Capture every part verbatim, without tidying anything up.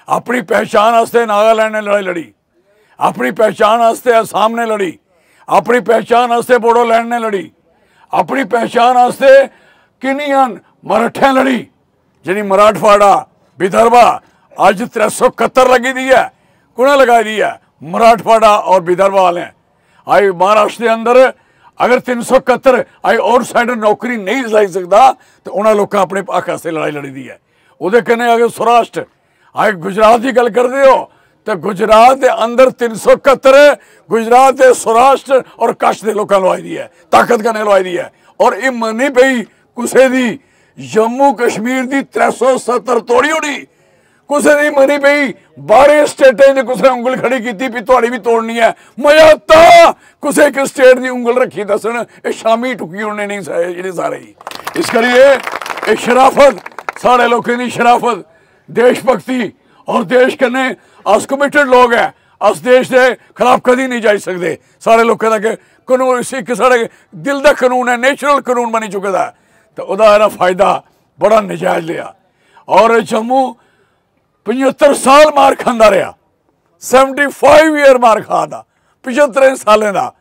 अपनी पहचान आस्तै नागालैंड ने लड़ाई लड़ी, अपनी पहचान आस्तै असम ने लड़ी, अपनी पहचान आस्तै बोडोलैंड ने लड़ी, अपनी पहचान आस्तै किन्नियां मराठैं लड़ी, जेह्ड़ी मराठवाड़ा, विदर्भा अज्ज त्रै सौ कत्तर लग्गी दी ऐ। कु'नें लगाई दी ऐ? मराठवाड़ा और विदर्भा आह्लें। अज्ज महाराष्ट्र दे अंदर अगर तिन्न सौ कत्तर अज्ज आउटसाइडर नौकरी नेईं लाई सकदा, ते उ'नें लोकें अपने हक आस्तै लड़ाई लड़ी दी ऐ। ओह्दे कन्नै अगर सौराष्ट्र, अज्ज गुजरात दी गल्ल करदे ओ, ते गुजरात दे अंदर तिन्न सौ कत्तर गुजरात दे सौराष्ट्र और कच्छ दे लोकें लोआई दी ऐ, ताकत कन्नै लोआई दी ऐ। और हिम्मत निं पेई कुसै दी जम्मू कश्मीर दी त्रै सौ सत्तर तोड़ी ओड़ी। कुसै दी मरी पेई, बाह्रें स्टेटें च कुसै ने उंगल खड़ी कीती, भी थुआड़ी बी तोड़नी ऐ। मजा तां कुसै इक स्टेट दी उंगल रक्खी दस्सन, एह् शामी टुक्की ओड़ने नेईं सा-, इ'नें सारे गी। इस करियै एह् शराफत, साढ़े लोकें दी शराफत, देशभक्ति और देश कन्नै अस कमिटेड लोक ऐ। अस देश दे खिलाफ कदी नहीं जाई सकदे। साढ़े लोकें दा इक कानून, इसी इक साढ़े दिल दा कानून ऐ, नेचुरल कानून बनी चुके दा ऐ। ते ओह्दा एह्दा फायदा बड़ा नजायज लेआ। और जम्मू पचत्तर साल मार खांदा रेहा, सैवनटी फाइव ईयर मार खा दा, पचत्तरें सालें दा।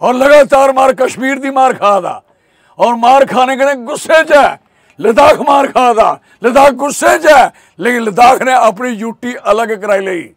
और लगातार मार कश्मीर दी मार खा दा, और मार खाने कन्नै गुस्से च ऐ। लद्दाख मार खा दा, लद्दाख गुस्से च ऐ, लेकिन लद्दाख ने अपनी यूटी अलग कराई लेई।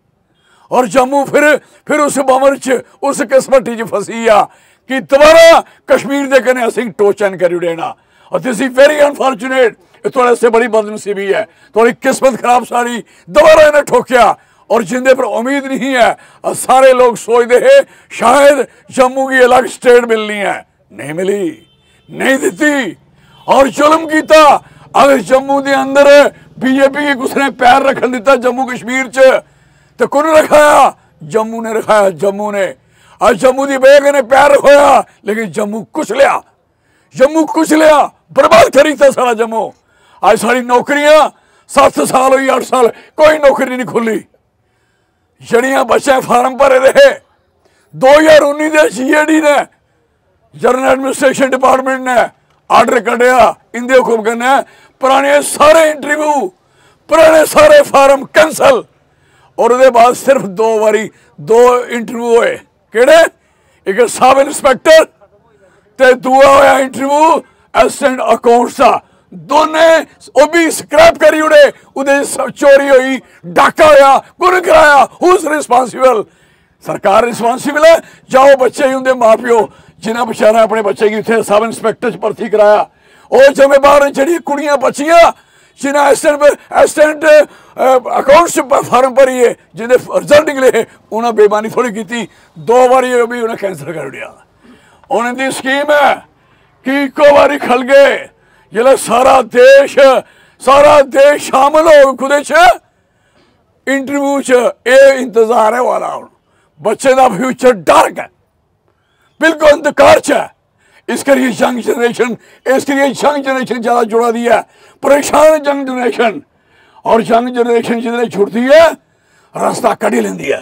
और जम्मू फिर फिर उस बमर च, उस किस्मत च फसी गेआ कि दोबारा कश्मीर दे कन्नै असेंगी टोचन करी ओड़ेना। और this is very unfortunate। एह् थुआढ़े आस्तै बड़ी बदनसीबी ऐ, थुआढ़ी किस्मत खराब सारी। दोबारा इ'नें ठोकेआ, और जिंदे पर उम्मीद नहीं ऐ। और सारे लोग सोचदे हे शायद जम्मू गी अलग स्टेट मिलनी ऐ, नहीं मिली, नहीं दित्ती। और जुल्म कीता। अगर जम्मू दे अंदर बीजेपी गी कुसै ने पैर रखन दित्ता जम्मू कश्मीर च, ते कु'न रखाया? जम्मू ने रखाया, जम्मू ने। और जम्मू दी वजह कन्नै पैर रखोया, लेकिन जम्मू कुचलेआ, जम्मू कुचलेआ, बर्बाद करी दित्ता सारा जम्मू। अज्ज साढ़ी नौकरियां, सत्त साल होई, अट्ठ साल, कोई नौकरी नहीं खु'ल्ली। जेह्ड़ियां बच्चें फार्म भरे दे हे, दो ज्हार उन्नी दे जीएडी ने, जनरल एडमिनिस्ट्रेशन डिपार्टमेंट ने आर्डर कड्ढेआ, इंदे हुकम कन्नै पराने सारे इंटरव्यू, पराने सारे फार्म कैंसल। और ओह्दे बाद सिर्फ दो बारी दो इंटरव्यू होए। केह्ड़े? इक सब इंस्पेक्टर ते दूआ होया इंटरव्यू असिस्टेंट अकाउंट्स दा। दोनें ओह् बी स्क्रैप करी ओड़े। ओह्दे च चोरी होई, डाका होया, कु'न कराया? Who's responsible? सरकार रिस्पांसिबल ऐ। जाओ, बच्चे गी, उं'दे मां प्यो, जिन्ना बेचारा अपने बच्चे गी इत्थै सब इंस्पेक्टर च भर्थी कराया, ओह् जिम्मेवार न। जेह्ड़ियां कुड़ियां बच्चियां जिन्ना असिस्टेंट, असिस्टेंट अकाउंट्स फार्म भरियै जिंदे रिजल्ट निकले हे, उ'नें बेईमानी थोड़ी कीती, दो बारी ओह् बी उ'नें कैंसल करी ओड़ेआ। हून इंदी स्कीम ऐ कि इक्को बारी खलगे, जिसलै सारा देश, सारा देश शामिल होग कुदै च, इंटरव्यू च, एह् इंतजार ऐ होआ दा। हून बच्चें दा फ्यूचर डार्क ऐ, बिल्कुल अंधकार च ऐ। इस करियै यंग जनरेशन, इस करियै यंग जनरेशन ज्यादा जुड़ा दी ऐ, परेशान यंग जनरेशन। और यंग जनरेशन जिसलै जुड़दी ऐ, रस्ता कड्ढी लेंदी ऐ।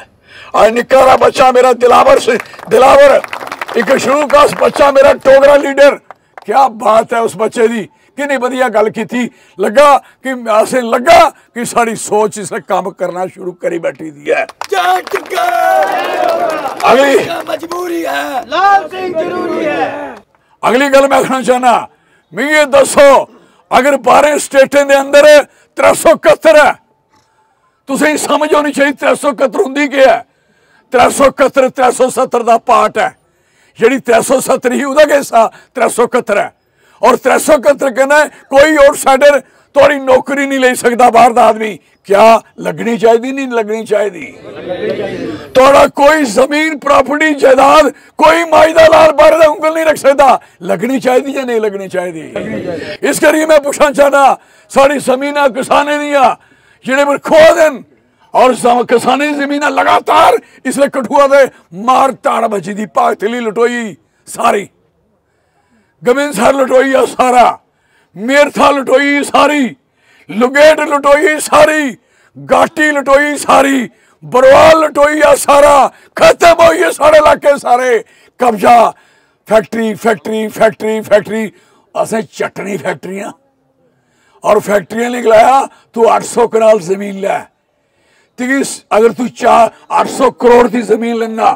अज्ज निक्का हारा बच्चा मेरा दिलावर से, दिलावर, इक शुरू का बच्चा मेरा, डोगरा लीडर, क्या बात है उस बच्चे दी, किन्नी बधिया गल्ल कीती। लग्गा कि असें लग्गा कि साढ़ी सोच इसने कम्म करना शुरू करी बैठी दी ऐ। जान चुका। अगली मजबूरी है। लाल सिंह जरूरी है। अगली गल्ल मैं आखना चाहना, मिगी एह् दस्सो, अगर बाह्रें स्टेटें दे अंदर त्रै सौ कत्तर ऐ, तुसें समझ होनी चाहिए त्रै सौ कत्तर होंदी केह् ऐ। त्रै सौ कत्तर त्रै सौ सत्तर दा पार्ट ऐ। जेह्ड़ी त्रै सौ सत्तर ही, ओह्दा गै हिस्सा त्रै सौ कत्तर ऐ। और त्रै सौ कत्तर कन्नै कोई आउटसाइडर थुआड़ी नौकरी नहीं लेई सकदा बाहर दा आदमी। क्या लगनी चाहिदी, नहीं लगनी चाहिदी? थुआड़ा कोई जमीन, प्रॉपर्टी, जायदाद, कोई माई दा लाल बाहर दा उंगल नहीं रख सकदा। लगनी चाहिदी या नहीं लगनी चाहिदी? इस करियै मैं पुछना चाहना, साढ़ी जमीनां किसानें दियां, जेह्ड़े पर खो दे न, और जम-, किसानें दी जमीनां लगातार इसलै कठुआ दे मार धाड़ बची दी, भागतली लटोई सारी, गमिंसर लटोई आ सारा, मेरथा लटोई सारी, लुगेट लटोई सारी, गाटी लटोई सारी, बरवाल लटोई आ सारा, खत्म होई गे साढ़े इलाके सारे। कब्जा, फैक्ट्री, फैक्ट्री, फैक्ट्री, फैक्ट्री, असें चट्टनी फैक्ट्रियां। और फैक्ट्रियां ने गलाया, "तू अट्ठ सौ कनाल जमीन लै, तुगी अगर तू चार अट्ठ सौ करोड़ दी जमीन लेना,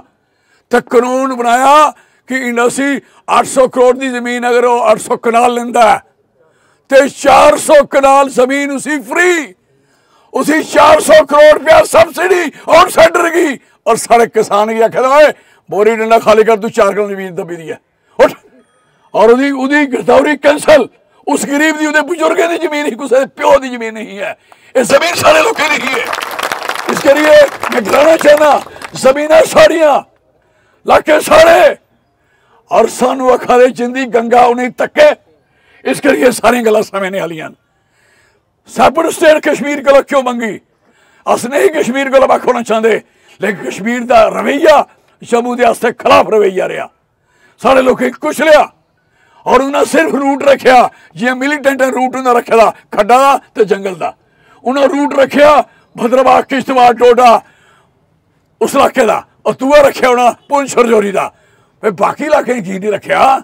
ते कानून बनाया कि इंडस्ट्री अट्ठ सौ करोड़ दी जमीन अगर ओह् अट्ठ सौ कनाल लेंदा ऐ, ते चार सौ कनाल जमीन उसी फ्री, उसी चार सौ करोड़ रुपया सब्सिडी और सेंटर की, और साढ़े किसान गी आखे दा, "ओए, बोरी डंडा खाली कर, तू चार कनाल जमीन दब्बी दी ऐ, उठ।" और ओह्दी, ओह्दी गिरदौरी कैंसल। उस गरीब दी, ओह्दे बुजुर्गें दी जमीन ही, कुसै दे प्यो दी जमीन नहीं है। एह् जमीन साढ़े लोकें दी ही है। इस करियै में गलाना चाहना, जमीनां साढ़ियां, लाके साढ़े, और सानू आखा दे जिंदी गंगा उ'नेंगी तक्के। इस करियै सारियां गल्लां समझने आह्लियां न। सैपरेट स्टेट कश्मीर कोला क्यों मंगी? अस नहीं कश्मीर कोला बक्ख होना चाहते, लेकिन कश्मीर दा रवैया जम्मू दे आस्तै खिलाफ रवैया रेहा। साढ़े लोकें कुछ लिया, और उन्हें सिर्फ रूट रखेआ, जियां मिलिटेंट ने रूट उंदा रखे दा खड्डा दा ते जंगल दा। उन्हें रूट रखेआ भद्रवाह, किश्तवाड़, डोडा, उस इलाके दा, और दूआ रखेआ उन्हें पुंछ रजौरी दा। भाई, बाकी इलाकें गी की नहीं रखेआ?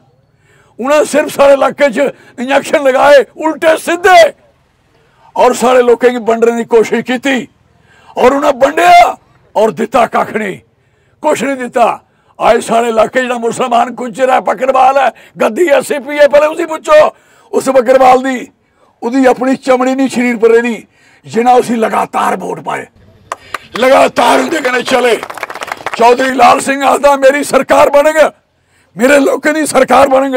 उन्हें सिर्फ साढ़े इलाके च इंजेक्शन लगाए, उल्टे सिद्धे, और साढ़े लोकें गी बंडने की कोशिश की, और उन्हें बंडिया और दिता कख नहीं, कुछ नहीं दिता। अज साढ़े इलाके च जेह्ड़ा मुसलमान गुज्जर है, बकरवाल है, गद्दी है, सीपी है, पैह्लें उसी पुच्छो, उस बकरवाल दी, ओह्दी अपनी चमड़ी नहीं शरीर पर रेह्दी, जिन्ना उसी लगातार वोट पाए, लगातार उंदे कन्नै चले। चौधरी लाल सिंह आखदा, "मेरी सरकार बनग, मेरे लोकें दी सरकार बनग,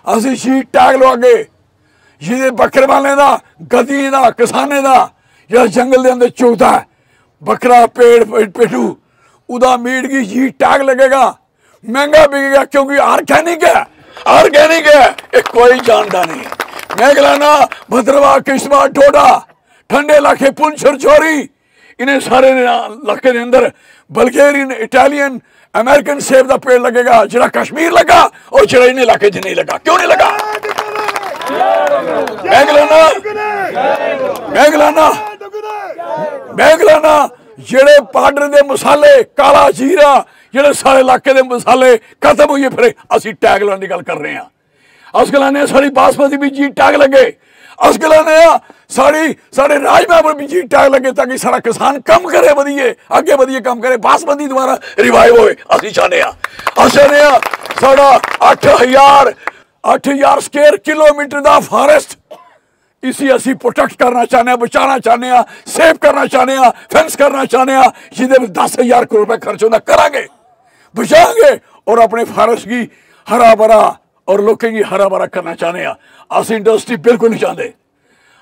अस जी टैग लुआगे।" जिदे बकरवालें दा, गद्दियें दा, किसानें दा, जेह्ड़ा जंगल दे अंदर चुगदा ऐ, बकरा, भेड़, भेठू, ओह्दा मीट गी जी टैग लगेगा, महंगा बिकेगा, क्योंकि ऑर्गेनिक है, ऑर्गेनिक है, ये कोई जानदा नहीं। मैं गलाना, भद्रवाह, किश्तवाड़, डोडा, ठंडे इलाके, पुंछ, रजौरी, इन्हें सारे इलाके दे अंदर बल्गेरियन, इटालियन, अमेरिकन सेब दा पेड़ लगेगा, जेह्ड़ा कश्मीर लगा और जेह्ड़ा इन्हें इलाके च नहीं लगा। क्यों नहीं लगा? मैं गलाना, मैं गलाना, मैं गलाना, जेह्ड़े पाउडर दे मसाले, काला जीरा, जेह्ड़े साढ़े इलाके दे मसाले खत्म होइए, फिर असी टैग लाने दी गल्ल कर रहे हैं। अस गलाने आं, साढ़ी बासमती भी जी टैग लग्गे। अस गलाने आं, साढ़ी, साढ़े राजमा पर भी जी टैग लग्गे, ताकि साढ़ा किसान कम्म करे, बधिये, अग्गे बधिये कम्म करे, बासमती दोबारा रिवाइव होए। असी चाहने आं, अस चाहने आं, साढ़ा अट्ठ हजार, अट्ठ हजार स्क्वायर किलोमीटर दा फारेस्ट, इसी असी प्रोटेक्ट करना चाहने आं, बचाना चाहने आं, सेव करना चाहने आं, फेंस करना चाहने आं, जिदे पर दस हजार करोड़ रुपए खर्च होंदा, करांगे, बचाएंगे और अपने फारेस्ट गी हरा भरा और लोकें गी हरा भरा करना चाहने आं। अस इंडस्ट्री बिल्कुल नहीं चाहते।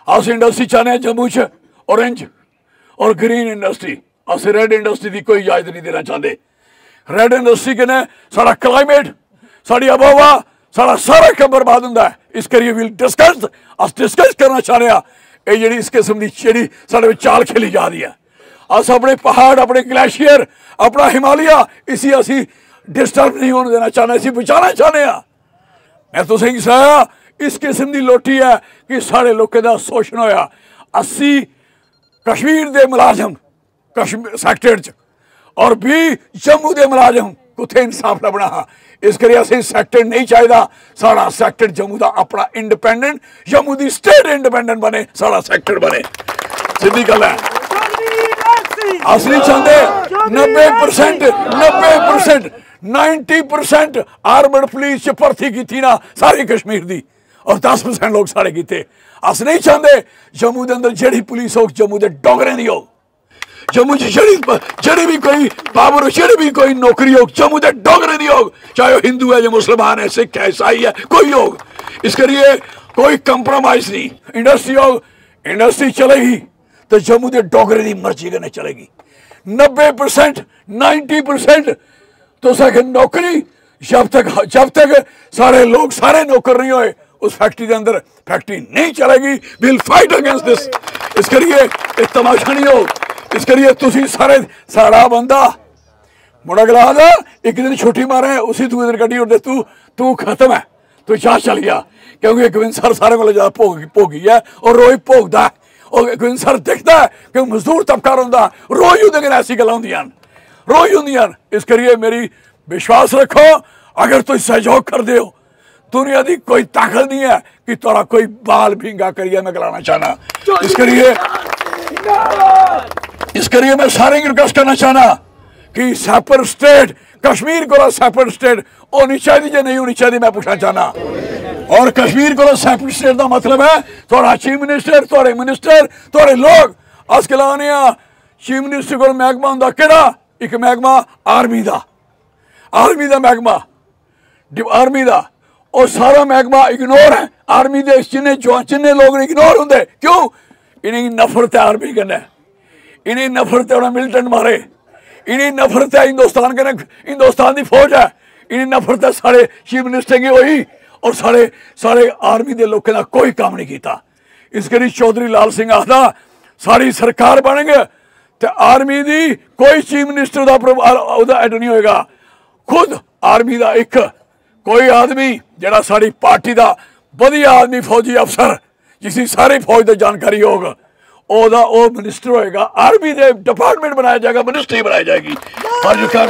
अस इंडस्ट्री चाहने आं जम्मू च ऑरेंज और ग्रीन इंडस्ट्री। अस रेड इंडस्ट्री दी कोई इजाजत नहीं देना चाहते। रेड इंडस्ट्री कन्नै साढ़ा क्लाइमेट, साढ़ी आबोहवा, साढ़ा सारा कम्म बर्बाद होंदा है। इस करियै we'll discuss, अस डिस्कस करना चाहने आं, एह् जेह्ड़ी इस किस्म दी जेह्ड़ी साढ़े विच चाल खेली जा दी ऐ। अस अपने पहाड़, अपने ग्लेशियर, अपना हिमालय, इसी असी डिस्टर्ब नहीं होने देना चाहना, इसी बचाना चाहने आं। मैं तुसेंगी सनाया, इस किस्म दी लोटी है कि साढ़े लोकें दा शोषण होया। अस्सी कश्मीर दे मुलाजम कश्मीर सैक्टर च और भी जम्मू दे मुलाजम, कुत्थै इंसाफ लभना हा? इस करियै असें सैक्टर नहीं चाहिदा। साढ़ा सैक्टर जम्मू दा अपना इंडिपेंडेंट, जम्मू दी स्टेट इंडिपेंडेंट बने, साढ़ा सैक्टर बने। सिद्धी गल्ल है। अस नहीं चाहते नब्बे परसेंट, नब्बे percent, ninety percent armed police च भर्ती कीती ना सारी कश्मीर दी, और दस परसेंट लोग साढ़े कीते। अस नहीं चाहते जम्मू दे अंदर जेह्ड़ी पुलिस होग, जम्मू दे डोगरें दी होग, जम्मू च जेह्ड़ी, जेह्ड़ी भी कोई पावर, जेह्ड़ी भी कोई नौकरी होग, जम्मू दे डोगरें दी होग, चाहे ओह् हिंदू है या मुसलमान है, सिख है, ईसाई है, कोई होग। इस करियै कोई कम्प्रोमाइज नहीं। इंडस्ट्री होग, इंडस्ट्री चलेगी तो जम्मू दे डोगरें दी मर्जी कन्नै चलेगी। नब्बे परसेंट, नाइंटी परसेंट तुस आखो नौकरी, जब तक, जब तक साढ़े लोग सारे नौकर नहीं होए, उस फैक्ट्री के अंदर फैक्ट्री नहीं चलेगी। We'll fight against this। इस करिए एह् तमाशा नहीं हो, इस करिए तुसी सारे, साढ़ा बंदा, मुड़ा गला दा, एक दिन छुट्टी मारे, उसी दूए दिन कड्ढी ओड़दे, तू, तू खत्म है, तू जा, चली जा, क्योंकि गोविंद सर सारे कोला ज्यादा भोग, भोगी है और रोज भोगदा है। और गोविंद सर दिखदा है कि मजदूर तबका रोंदा, रोज ओह्दे कन्नै ऐसी गल्लां होंदियां न, रोज होंदियां न। इस करिए मेरी विश्वास रखो, अगर तुम सहयोग करदे हो, दुनिया दी कोई ताकत नहीं है कि थोड़ा कोई बाल भींगा करिए, मैं गलाना चाहना। इस करिए इस करियै मैं सारें गी रिक्वेस्ट करना चाहना कि सैपरेट स्टेट, कश्मीर कोला सैपरेट स्टेट होनी चाहिदी जां नेईं होनी चाहिदी, मैं पुच्छना चाहना। और कश्मीर कोला सैपरेट स्टेट दा मतलब ऐ थुआढ़ा चीफ मिनिस्टर, थुआढ़े मिनिस्टर, थुआढ़े लोग। अस गलाने आं, चीफ मिनिस्टर कोल मैहकमा होंदा केह्ड़ा? इक मैहकमा आर्मी दा, आर्मी दा मैहकमा, डि-, आर्मी दा, ओह् सारा मैहकमा इग्नोर ऐ। आर्मी दे जिन्ने जवान, जिन्ने लोग इग्नोर होंदे, क्यों? इ'नेंगी नफरत ऐ आर्मी कन्नै, इ'नेंगी नफरत ऐ उ'नें मिलिटेंट मारे, इ'नेंगी नफरत ऐ हिंदुस्तान कन्नै, हिंदुस्तान दी फौज ऐ, इ'नेंगी नफरत ऐ साढ़े चीफ मिनिस्टर गी होई, और साढ़े, साढ़े आर्मी दे लोकें दा कोई कम्म नहीं कीता। इस करी चौधरी लाल सिंह आखदा, साढ़ी सरकार बनग ते आर्मी दी कोई चीफ मिनिस्टर दा प्रभाव, ओह्दा हेड नहीं होएगा। खुद आर्मी दा इक कोई आदमी जेह्ड़ा साढ़ी पार्टी दा बधिया आदमी, फौजी अफसर, जिसी सारी फौज दी जानकारी होग, ओह्दा, ओह् मिनिस्टर होएगा, आर्मी दे डिपार्टमेंट बनाया जाएगा, मिनिस्ट्री बनाई जाएगी। और यू कैन,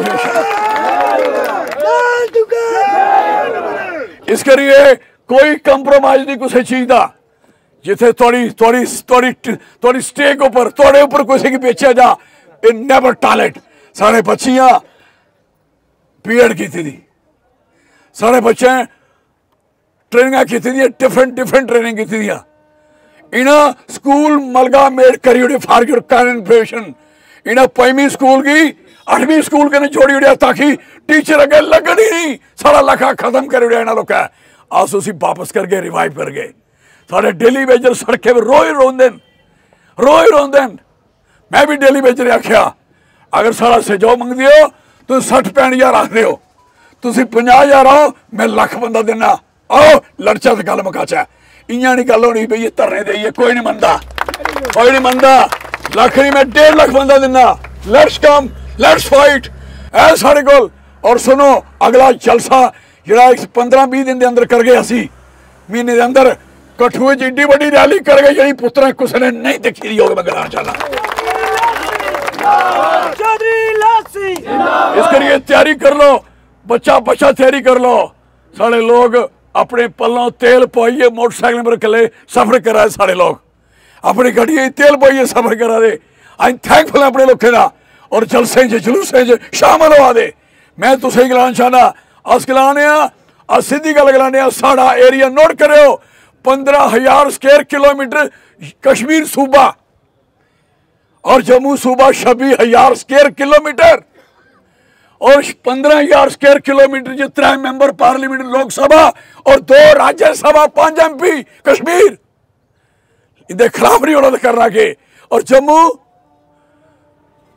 इस करिए कोई कंप्रोमाइज नहीं कुछ चीज का। जिथे थोड़ी, थोड़ी, थोड़ी, थोड़ी स्टेक ऊपर, थोड़े ऊपर किसी की बेचा जा, इन नेवर टॉलरेट। साढ़े बच्चियां बीएड की थी, साढ़े बच्चे ट्रेनिंग की थी, डिफरेंट, डिफरेंट ट्रेनिंग की थी। इन्हें स्कूल मलगा मेड करी ओड़े फॉर योर इन्हें पंजवीं स्कूल की अठवीं स्कूल कन्नै जोड़ी ओड़ेआ ताकि टीचर अग्गें लग्गन ही नहीं। साढ़ा लखा खत्म करी ओड़ेआ इन्हें लोकें। अस उसी वापस करगे, रिवाइव करगे। साढ़े डेली वेजर सड़कें पर रोज रोंदे न, रोज रोंदे न। मैं भी डेली वेजर ने आखेआ, अगर साढ़ा सहयोग मंगदे हो, तुस सट्ठ पैंठ ज्हार आखदे हो, तुसी पंजाह ज्हार आओ, मैं लक्ख बंदा दिन्ना। आओ लड़चै ते गल्ल मकाचै। इयां नहीं गल्ल होनी भई, एह् धरने देइयै कोई नहीं मनदा, कोई नहीं मनदा। लक्ख नहीं, मैं डेढ़ लक्ख बंदा दिन्ना। Let's come, let's fight। ऐ साढ़े कोल। और सुनो, अगला जलसा जेह्ड़ा इस पंदरां बीह् दिन दे अंदर करगे असी, महीने दे अंदर कठुए च एड्डी बड्डी रैली करगे जेह्ड़ी पुत्तरें कुसै ने नहीं दिक्खी दी होग, मैं गलाना चाहना। चौधरी लाल सिंह। इस करिए तैयारी कर लो, बच्चा बच्चा तैयारी कर लो। साढ़े लोग अपने पल्लों तेल पुआइयै मोटरसाइकिल पर कल्ले सफर करा दे, साढ़े लोग अपनी गड्डियें च तेल पुआइयै सफर करा दे। आई एम थैंकफुल अपने लोकें दा। और जलसें च, जुलूसें च शामिल होआ दे। मैं तुसें गी गलाना चाहना, अस गलाने आं, अस सिद्धी गल्ल गलाने आं, साढ़ा एरिया नोट करेओ, पंदरां हजार स्क्वायर किलोमीटर कश्मीर सूबा और जम्मू सूबा छब्बी हजार स्क्वायर किलोमीटर और पंदरां हजार स्क्वायर किलोमीटर च त्रै मैंबर पार्लियामेंट लोकसभा और दो राज्यसभा, पंज एमपी कश्मीर। इंदे खिलाफ नहीं होना तो करना के? और जम्मू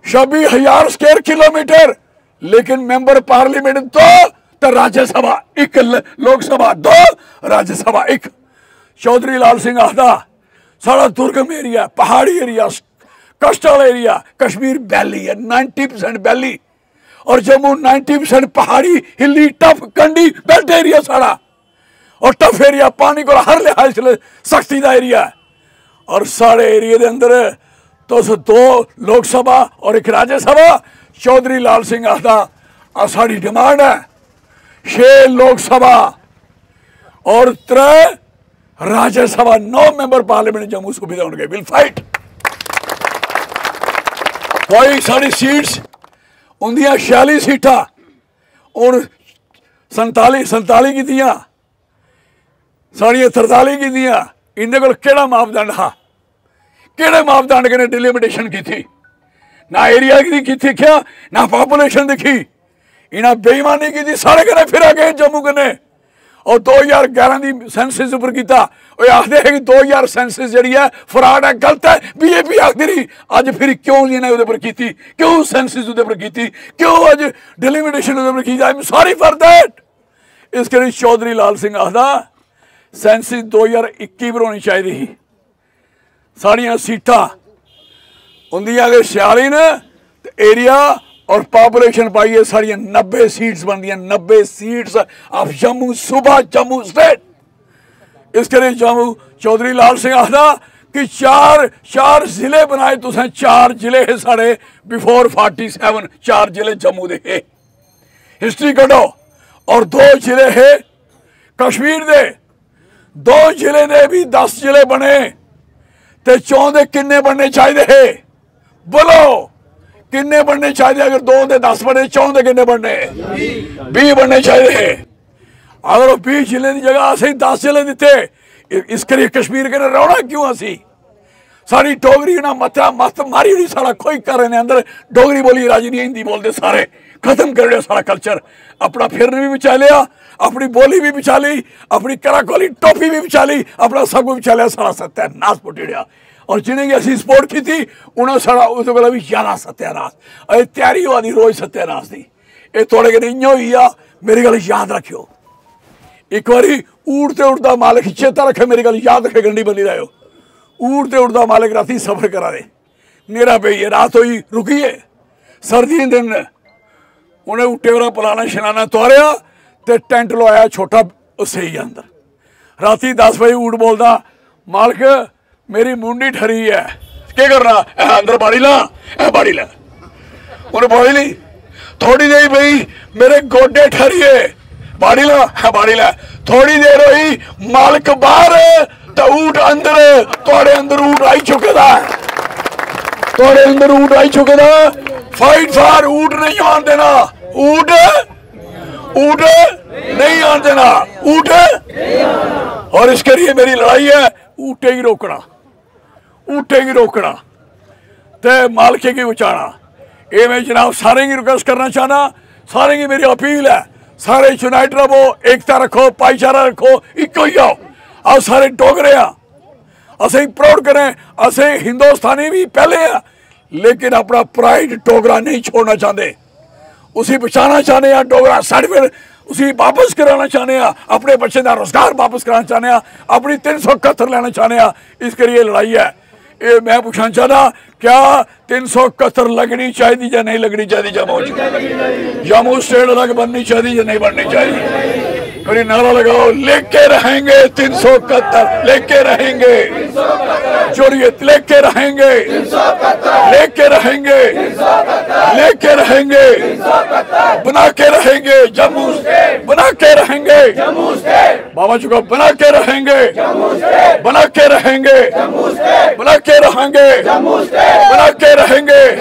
छब्बी हजार स्क्वायर किलोमीटर, लेकिन मैंबर पार्लियामेंट दो, तो राज्यसभा एक, ल-, लोकसभा दो, राज्यसभा एक। चौधरी लाल सिंह आखदा, साढ़ा दुर्गम एरिया, पहाड़ी एरिया, कष्ट वाला एरिया, कश्मीर वैली है, नाइंटी परसेंट वैली, और जम्मू नाइंटी परसेंट पहाड़ी, हिली, टफ, कंडी बेल्ट एरिया साढ़ा। और टफ एरिया, पानी को हर लिहाज से सख्ती का एरिया है। और साढ़े एरिया के अंदर तुस दो लोकसभा और एक राज्यसभा, चौधरी लाल सिंह आखदा, आ साढ़ी डिमांड है, छे लोकसभा और त्रै राज्यसभा, नौ मैंबर पार्लियामेंट जम्मू सूबे दे होणगे। Will fight. कोई साढ़ी सीट्स, उंदियां छियाली सीटां, हून संताली, संताली कीतियां, साढ़ियां तरताली कीतियां। इंदे कोल केह्ड़ा मापदंड हा? केह्ड़े मापदंड कन्नै डिलिमिटेशन कीती? ना एरिया दी कीती दिक्खेआ, ना पॉपुलेशन दिक्खी। इन्हें बेईमानी कीती, साढ़े कन्नै फिरा गे जम्मू कन्नै। और दो ज्हार ग्यारह दी सेंसस उप्पर कीता, ओह् आखदे हे कि दो ज्हार सेंसस जेह्ड़ी ऐ, फ्राड ऐ, गलत ऐ, बीजेपी आखदी रही। अज्ज फिर क्यों इन्हें ओह्दे पर कीती, क्यों सेंसस ओह्दे पर कीती, क्यों अज्ज डिलिमिटेशन ओह्दे पर कीती? I am sorry for that. इस करी चौधरी लाल सिंह आखदा, सेंसस दो ज्हार इक्की पर होनी चाहिदी ही। साढ़ियां सीटां उंदियां गै छियाली न, ते एरिया और पॉपुलेशन पाइयै साढ़ियां नब्बे सीट्स बनदियां, नब्बे सीट्स ऑफ जम्मू सूबा, जम्मू स्टेट। इस करियै जम्मू चौधरी लाल सिंह आखदा कि चार, चार जिले बनाए तुसें, चार जिले हे साढ़े बिफोर फोर्टी सेवन, चार जिले जम्मू दे हे। हिस्ट्री कड्ढो। और दो जिले हे कश्मीर दे, दो जिले दे भी दस जिले बने, ते चौं दे किन्ने बनने चाहिदे हे? बोलो, किन्ने बनने चाहिए? अगर दो दे दस बने, चौं दे किन्ने बनने? बीह बनने चाहिए। अगर ओह् बीह जिले दी जगह असें दस जिले दित्ते, इ-, इस करियै कश्मीर कन्नै रौह्ना क्यों असी? साढ़ी डोगरी ना मत्ता मत्त मारी ओड़ी, साढ़ा कोई घरै दे अंदर डोगरी बोली राजी नहीं, हिंदी बोलदे सारे, खत्म करी ओड़ेआ साढ़ा कल्चर। अपना फिरन भी बचाई लेआ, अपनी बोली भी बचाई लेई, अपनी कराकोली टोपी भी बचाई लेई, अपना सब कुछ बचाई लेआ, साढ़ा सत्यानाश पुट्टी ओड़ेआ। और जिनेंगी असी सपोर्ट की थी, उन्हें साढ़ा उसदे कोला भी ज्यादा सत्यानाश। अरे, त्यारी होआ दी रोज सत्यानाश दी। एह् थुआढ़े कन्नै इ'यां होई गेआ, मेरी गल्ल याद रक्खेओ। इक बारी ऊट ते उड़दा मालक चेता रक्खे, मेरी गल्ल याद रक्खे, गंढी बन्नी लैओ। ऊट ते उड़दा मालक रातीं सफर करा दे, न्हेरा पेई गेआ, रात होई, रुकी गे, सर्दियें दे दिन न। उ'नें ऊटे परा पलाना शनाना तुआरेआ ते टैंट लोआया छोटा, ओह् सेई गेआ अंदर। रातीं दस बजे ऊट बोलदा, "मालक, मेरी मुंडी ठरी ऐ, केह् करना? ऐ अंदर बाड़ी ला, ऐ बाड़ी लै।" उ'नें बाड़ी लेई। थोड़ी देर पेई, "मेरे गोडे ठरी गे, बाड़ी ला, ऐ बाड़ी लै।" थोड़ी देर होई, मालक बाहर ते ऊट अंदर। थुआढ़े अंदर ऊट आई चुके दा ऐ, थुआढ़े अंदर ऊट आई चुके दा। Fight for ऊट नहीं आन देना, ऊट, ऊट नहीं आन देना, ऊट। और इस करियै मेरी लड़ाई ऐ ऊटे गी रोकना, ऊटे गी रोकना ते मालके गी बचाना। एह् में जनाब सारें गी रिक्वेस्ट करना चाहना, सारें गी मेरी अपील ऐ, सारे यूनाइट रवो, एकता रक्खो, भाईचारा रक्खो, इक होई जाओ। अस सारे डोगरे आं, असें प्राउड करें, असें हिंदुस्तानी भी पैह्ले आं, लेकिन अपना प्राइड डोगरा नहीं छोड़ना चाहते। उसी बचाना चाहने आं, डोगरा सर्टिफिकेट उसी वापस कराना चाहने आं, अपने बच्चें दा रोजगार वापस कराना चाहने आं, अपनी तिन्न सौ कत्तर लेना चाहने आं। इस करियै लड़ाई ऐ। एह् में पुच्छना चाहना, क्या तिन्न सौ कत्तर लगनी चाहिदी जां नेईं लगनी चाहिदी जम्मू च? जम्मू स्टेट अलग बननी चाहिदी जां नेईं बननी चाहिदी? फिर नारा लगाओ, लेके रहेंगे तीन सौ इकहत्तर, लेके रहेंगे। जोड़िए, लेके रहेंगे, लेके रहेंगे, लेके रहेंगे, बना के रहेंगे जम्मू, बना के रहेंगे। बाबा जी को बना के रहेंगे, बना के रहेंगे, बना के रहेंगे, बना के रहेंगे।